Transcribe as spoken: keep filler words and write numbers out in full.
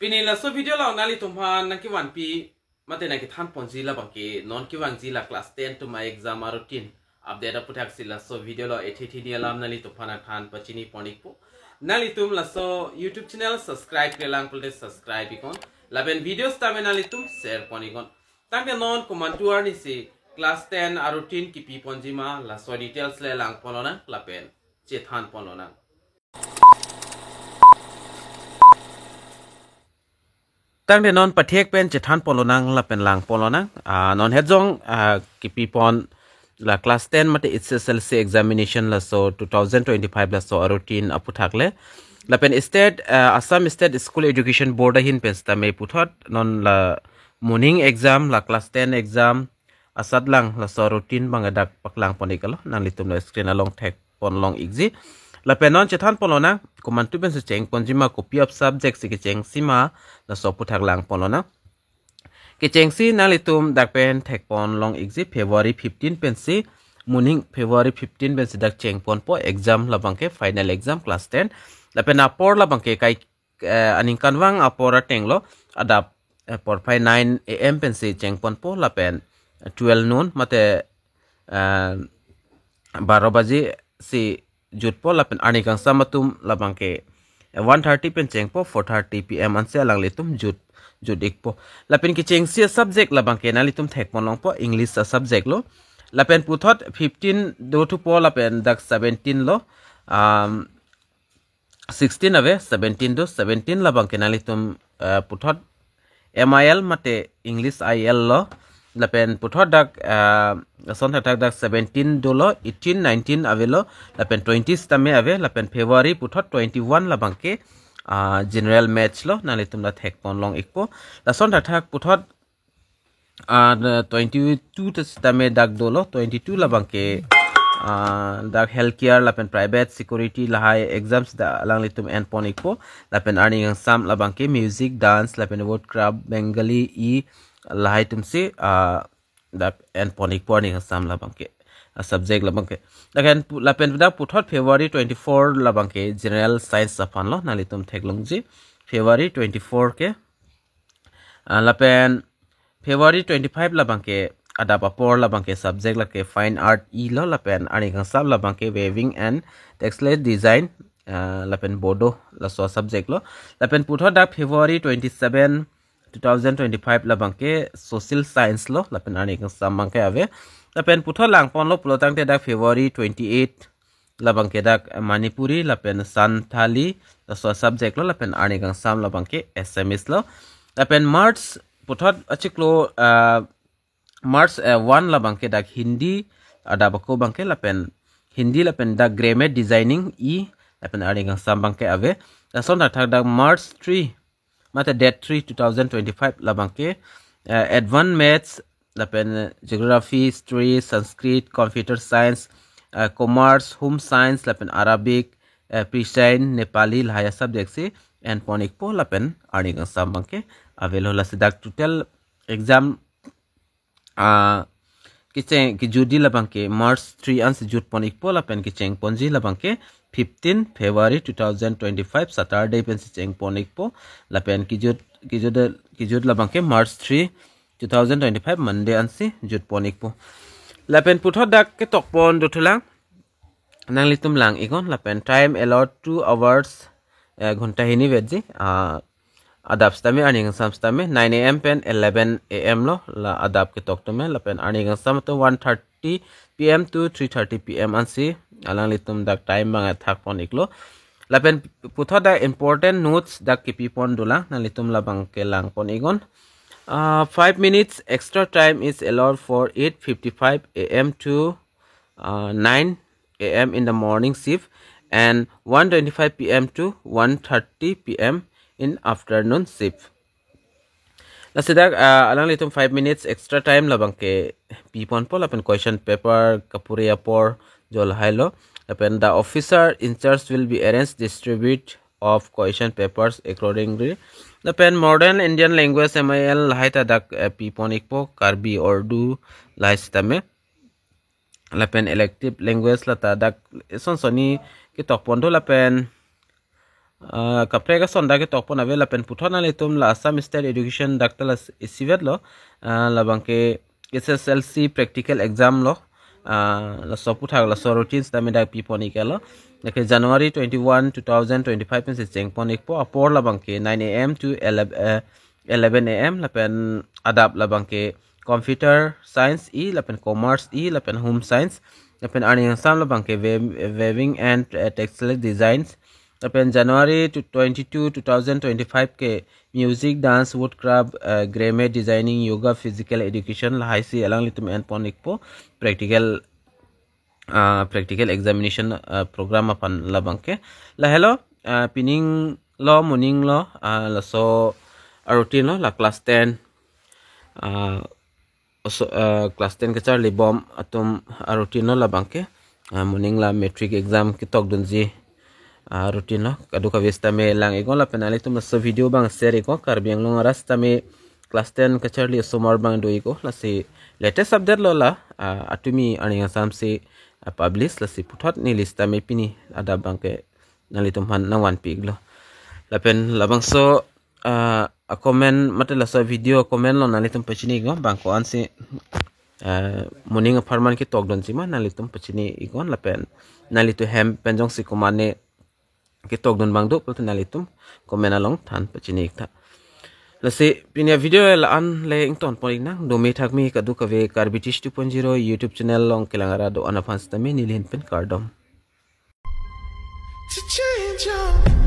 Pini laso video along nanglitum aphan nangkevanpi mate nangkethan ponji labangke non kevangji la class ten atum a-exam a-routine update aputhaksi laso video along ethe thini alam nanglitum aphan nangthan pachini pon ikpo. Nanglitum laso YouTube channel subscribe-le lang pulote subscribe iknon. Lapen video sitame nanglitum share pon iknon. Tangte non komantu arnisi class ten a-routine kipi ponji ma, laso details le lang pon lonang lapen chethan pon lonang. Tangte non pathek pen chethan pon lonang lapen lang pon lonang. Ah, non het jong, ah, kipi pon la class ten mate H S L C examination laso two thousand twenty-five laso a-routine aputhak le. Lapen state, ah, Assam State School Education Board ahin pen sitame puthot non la morning exam, la class ten exam asatlang laso routine abang dak paklang pon iklo, nanglitum la screen along thek pon long ikji. Lapen non chethan pon lonang, komantu pensi cheng ponji ma, kopi a-subject si kechengsi ma, laso aputhak lang pon lonang. Kechengsi nanglitum dak pen thek pon long ikji, February fifteen pensi, morning February fifteen pensi dak cheng ponpo exam labangke, final exam class ten. Lapen apor labangke kai, eh, aningkanvang apor atenglo, adap, eh, porphai nine A M pensi cheng ponpo lapen twelve noon mate, eh, baro baji si jutpo lapen arni kangsam atum labangke, eh, one thirty pen chengpo, four thirty P M ansi alanglitum jut, jut ikpo. Lapen kechengsi a-subject labangke nanglitum thek pon longpo, English a-subject lo. Lapen puthot fifteen do thupo lapen dak seventeen lo. Um, sixteen ave, seventeen do, seventeen labangke nanglitum, eh, puthot M I L mate English I L lo. Lapen puthot dak, eh, ason thakthak dak seventeen dolo, eighteen, nineteen avelo, lapen twenty sitame ave, lapen February puthot twenty-one labangke, ah, general maths lo, nanglitum la thek pon long ikpo. Lason thakthak puthot, ah, twenty-two ta sitame dak dolo, twenty-two labangke, ah, dak healthcare lapen private security lahai exams dak alanglitum en pon ikpo, lapen arni kangsam labangke music, dance, lapen woodcraft, Bengali, e lahai atumsi, ah, dak en pon ikpo arni kangsam labangke, ah, subject labangke. Lapen pu-, lapen dak puthot February twenty-four labangke general science aphan lo, nanglitum theklongji, February twenty-four ke. Ah, lapen February twenty-five labangke adap apor labangke subject lake fine art e lo, lapen arni kangsam labangke weaving and textile design, ah, lapen Bodo laso subject lo. Lapen puthot dak February twenty-seven, two thousand twenty-five labangke social science lo, lapen arni kangsam abangke ave. Lapen puthot lang pon lo pulo tangte dak February twenty-eight labangke dak Manipuri lapen Santhali laso subject lo, lapen arni kangsam labangke Assamese lo. Lapen March puthot achiklo, ah, March, eh, one labangke dak Hindi adap ako abangke, lapen Hindi lapen dak grammar designing e lapen arni kangsam abangke ave. Lason thakthak dak March three mate date three two thousand twenty-five labangke, eh, advanced maths lapen, eh, geography, history, Sanskrit, computer science, eh, commerce, home science lapen Arabic, eh, Persian, Nepali lahai a-subject si en pon ikpo, lapen arni kangsam abangke avelo. Lasi dak total exam, ah, kecheng kejutji labangke March three ansi jut pon ikpo, lapen kecheng ponji labangke fifteen February two thousand twenty-five Saturday pensi cheng pon ikpo, lapen kejut, kejut, kejut labangke March three, two thousand twenty-five Monday ansi jut pon ikpo. Lapen puthot dak ketok pon dothulang, nanglitum lang iknon, lapen time allowed two hours, eh, ghonta hini vetji, ah, adap sitame, arni kangsam sitame nine A M pen eleven A M lo, la adap ketok tame, lapen arni kangsam atum one thirty P M to three thirty P M ansi alanglitum dak time abang thak pon iklo. Lapen puthot dak important notes dak kipi pon dolang, nanglitum labangke lang pon iknon. Uh, five minutes extra time is allowed for eight fifty-five A M to, uh, nine A M in the morning shift and one twenty-five P M to one thirty P M in afternoon shift. Lasi dak, uh, alanglitum five minutes extra time labangke pi ponpo, lapen question paper kapuri apor jo lahai lo. Lapen the officer in charge will be arrange distribute of question papers accordingly. Lapen modern Indian language M I L lahai ta dak, eh, pi pon ikpo, Karbi, Urdu lahai sitame. Lapen elective language lata dak ison soni ketok pon do, lapen, Ah, kaprek ason dak ketok pon ave lapen puthot nanglitum la Assam State Education dak ta la isivet lo, ah, labang ke S S L C practical exam lo, ah, laso aphuthak laso routine sitame dak pi pon ik lo. Lake January twenty-one, two thousand twenty-five pensi cheng pon ikpo, apor labang ke nine A M to eleven, eh, eleven A M lapen adap labang ke Computer Science E lapen Commerce E lapen Home Science lapen arni kangsam labang ke Wev-, Weaving and, eh, Textile Designs. Lapen January to twenty-two, two thousand twenty-five ke Music, Dance, Woodcraft, eh, Grammar, Designing, Yoga, Physical Education, lahai si alanglitum en pon ikpo, practical, ah, practical examination, ah, program aphan labang ke. Lahelo, ah, pining lo, moning lo, ah, laso aroutine lo, la class ten, ah, oso, ah, class ten kacharli bom atum aroutine lo labang ke. Ah, moning la matric exam ketok dunji, ah, routine lo. Kadokave sitame lang iknon lapen nanglitum laso video abang share iknon. Karbi Anglong arat sitame class ten kacharli osomar abang do iknon. Lasi latest update lo la, ah, atumi arni kangsam si, ah, publish, lasi puthot neli sitame pini adap abang ke nanglitum aphan nangvanpi iklo. Lapen labangso, ah, a comment mate laso video comment lo nanglitum pachini iknon, bang ko-an si, ah, moning apharman ketok dunji ma nanglitum pachini iknon lapen nanglitum hem pen jongsi komatne ketok dun abang do pulote nanglitum comment along than pachini ik tha. Lasi pini avideo la-an le ington pon iknang, dome thakme kadokave Karbi Teach two point zero YouTube channel along kelang ara do-an aphan sitame neli ahin pen kardom. To change your